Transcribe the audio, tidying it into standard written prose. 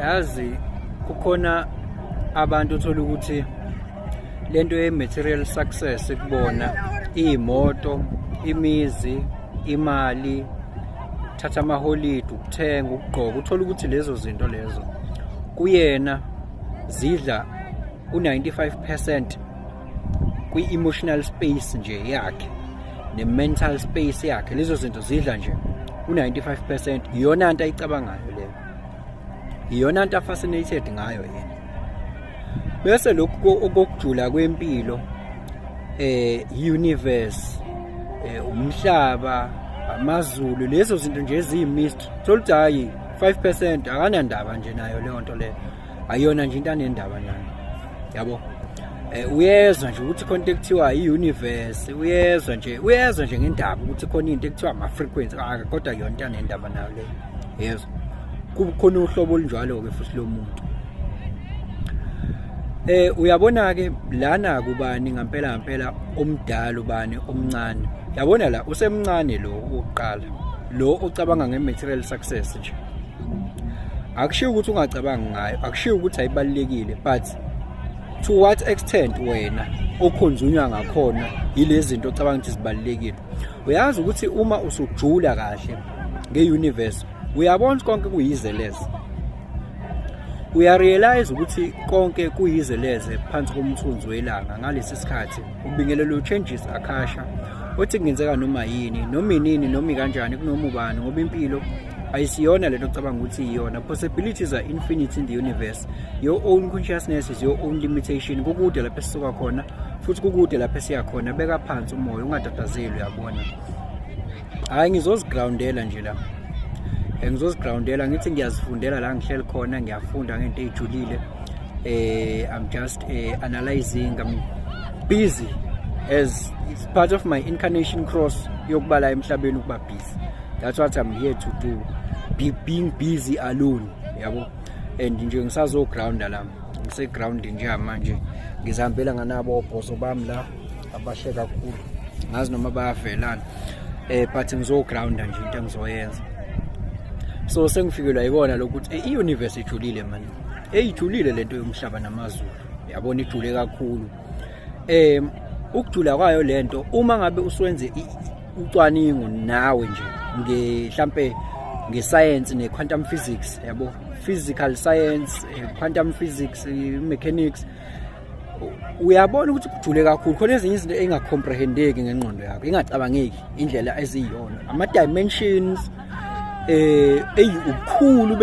Yazi, kukhona abantu uthola ukuthi lento ye-material success kubona iy'moto, imizi, imali, thatha amaholidi, ukuthenga, ukugqoka, uthola ukuthi lezo zinto lezo kuyena zidla u-95% kwi-emotional space nje yakhe ne-mental space yakhe. Lezo zinto zidla nje u-95%. Iyona nto ayicabangayo leyo, iyona nto a-fascinated ngayo yena. Bese lokhu okokujula kwempilo, universe, umhlaba, amazulu, lezo zinto nje eziyi-mystery, thola ukuthi hayi, 5%, akanandaba nje nayo leyo nto leyo, ayona nje into anendaba nayo, yabo. Uyezwa nje ukuthi khona into ekuthiwa i-universe, uyezwa nje ngendaba ukuthi khona into ekuthiwa ama-frequency, kodwa yona into anendaba nayo leyo, yezwa. Kukhona uhlobo olunjalo-ke futhi lo muntu. Uyabona ke lana kubani ngampela ngampela omdala, ubani omncane? Yabona la usemncane lo oqala, lo ocabanga nge-material success nje. Akushiwo ukuthi ungacabangi ngayo, akushiwo ukuthi ayibalulekile, but to what extent wena okhonzunywa ngakhona yilezi zinto ocabanga ukuthi zibalulekile? Uyazi ukuthi uma usujula kahle nge-universe, uyabona ukuthi konke kuyizeleze. Uyarealize ukuthi konke kuyizeleze phansi komthunzi welanga. Ngalesi sikhathi ubingelelo changes akasha othi kungenzeka noma yini, noma inini, noma kanjani, kunoma ubani, ngoba impilo ayisiyona lento ocabanga ukuthi iyona. Possibilities are infinite in the universe. Your own consciousness is your own limitation. Kukude lapho esisuka khona futhi kukude lapho esiya khona. Beka phansi umoya, ungatatazeli, uyabona. Hayi, ngizozigroundela nje la. Ngizozigroundela, ngithi ngiyazifundela la ngihleli khona, ngiyafunda ngento ejulile. I'm just analyzing. I'm busy as it's part of my incarnation cross yokubala emhlabeni, ukuba busy. That's what I'm here to do, being busy alone, yabo. And nje ngisazogrounda la, ngise-ground njengamanje, ngizihambela nganabo obhozo bami la abahle kakhulu, ngazi noma bayavelana, but ngizogrounda nje into engizoyenza. So sengifikelwa yikona lokuthi i-universe ijulile man, eyijulile lento yomhlaba namazulu, yabona, ijule kakhulu. Ukujula kwayo lento, uma ngabe uswenze ucwaningo nawe nje nge mhlambe ngescience ne-quantum physics, yabo, physical science, quantum physics, mechanics, uyabona ukuthi kujule kakhulu. Khona ezinye izinto engacomprehendeki ngengqondo yakho, ingacabangeki indlela eziyiyona, ama dimensions, eyi, ubukhulu.